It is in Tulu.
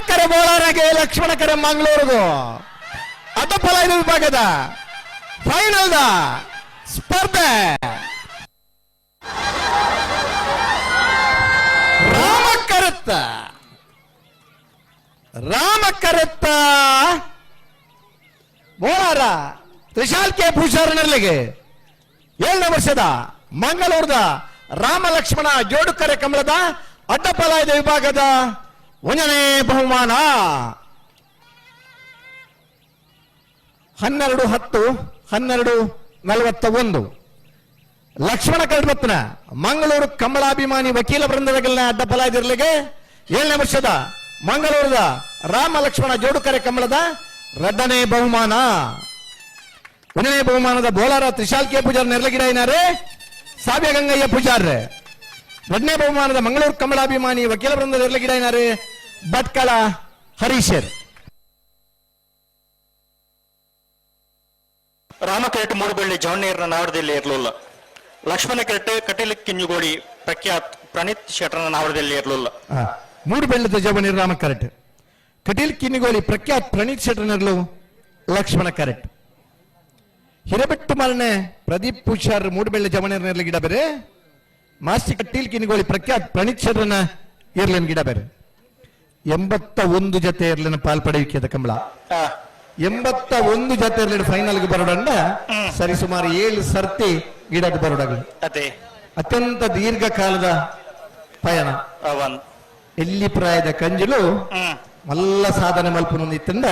ರಾಮಕರೆ ಬೋಳಾರಗೆ, ಲಕ್ಷ್ಮಣಕರೆ ಮಂಗಳೂರುಗು. ಅಡ್ಡಪಲಾಯ್ದ ವಿಭಾಗದ ಫೈನಲ್ the ಸ್ಪರ್ಧೆ. ರಾಮಕರತ್ತ, ರಾಮಕರತ್ತ ಬೋಳಾರ ತ್ರಿಶಾಲ್ ಕೆ ಪೂಜಾರನಲ್ಲಿಗೆ 7ನೇ ವರ್ಷದ ಮಂಗಳೂರದ ರಾಮ ಲಕ್ಷ್ಮಣ ಜೋಡುಕರೆ ಕಮಲದ ಅಡ್ಡಪಲಾಯದ ವಿಭಾಗದ 1ನೇ ಬಹುಮಾನ. 12:10, 12:41. ಲಕ್ಷ್ಮಣ ಕರಡ್ಬತ್ನ ಮಂಗಳೂರು ಕಮಲಾಭಿಮಾನಿ ವಕೀಲ ವೃಂದದ ಅಡ್ಡಪಲಾಯದಿರ್ಲಿಗೆ 7ನೇ ವರ್ಷದ ಮಂಗಳೂರದ ರಾಮ ಲಕ್ಷ್ಮಣ ಜೋಡುಕರೆ ಕಮಲದ 2ನೇ ಬಹುಮಾನ. 1ನೇ ಬಹುಮಾನದ ಬೋಲಾರ ತ್ರಿಶಾಲ್ ಕೆ ಪೂಜಾರ್ ನೆರಳಗಿಡ ಏನಾರೆ ಸಾವ್ಯ ಗಂಗಯ್ಯ ಪೂಜಾರ್. 2ನೇ ಬಹುಮಾನದ ಮಂಗಳೂರು ಕಮಲಾಭಿಮಾನಿ ವಕೀಲ ವೃಂದದ ನೆರಳಗಿಡ ಏನಾರೆ ಭಟ್ಕಳ ಹರೀಶರ್. ರಾಮಕರೆಟ್ ಮೂಡುಬಳ್ಳಿ ಜವಣ್ಣೀರ್ನ ನಾವರದಲ್ಲಿ ಇರಲಿಲ್ಲ. ಲಕ್ಷ್ಮಣ ಕೆರೆಟ್ ಕಟೀಲ್ ಕಿಂಜುಗೋಡಿ ಪ್ರಖ್ಯಾತ್ ಪ್ರಣೀತ್ ಶೆಟ್ಟರ್ನ ನಾವರದಲ್ಲಿ ಇರಲಿಲ್ಲ. ಮೂಡು ಬೆಳ್ಳದ ಜವನಿ ರಾಮ ಕರೆಟ್, ಕಟೀಲ್ ಕಿನ್ನಿಗೋಳಿ ಪ್ರಖ್ಯಾತ್ ಪ್ರಣೀತ್ ಶೆಟ್ಟರ್ನರ್ಲು ಲಕ್ಷ್ಮಣ ಕರೆಟ್. ಹಿರಬೆಟ್ಟು ಮರಣೆ ಪ್ರದೀಪ್ ಪೂಜಾರ್ ಮೂಡುಬೆಳ್ಳ ಜವನಿರ್ನಲ್ಲಿ ಗಿಡ ಬೇರೆ. ಮಾಸ್ತಿ ಕಟೀಲ್ ಕಿನ್ನಿಗೋಳಿ ಪ್ರಖ್ಯಾತ್ ಪ್ರಣೀತ್ ಶೆಟ್ಟರ್ನ ಇರ್ಲಿನ ಗಿಡ ಬೇರೆ. 81 ಜೊತೆ ಇರ್ಲಿನ ಪಾಲ್ಪಡೆಯುವಿಕೆದ ಕಮಲ. 81 ಜೊತೆ ಇರ್ಲಿನ ಫೈನಲ್ಗೆ ಬರೋಡಂಡ ಸರಿ ಸುಮಾರು 7 ಸರ್ತಿ ಗಿಡಕ್ಕೆ ಬರೋಡಾಗಲಿ. ಅದೇ. ಅತ್ಯಂತ ದೀರ್ಘಕಾಲದ ಪಯಣ. ಒಂದ್ ಎಲ್ಲಿ ಪ್ರಾಯದ ಕಂಜಲು ಮಲ್ಲ ಸಾಧನೆ ಮಲ್ಪುನೊಂದು ಇತ್ತಂದ.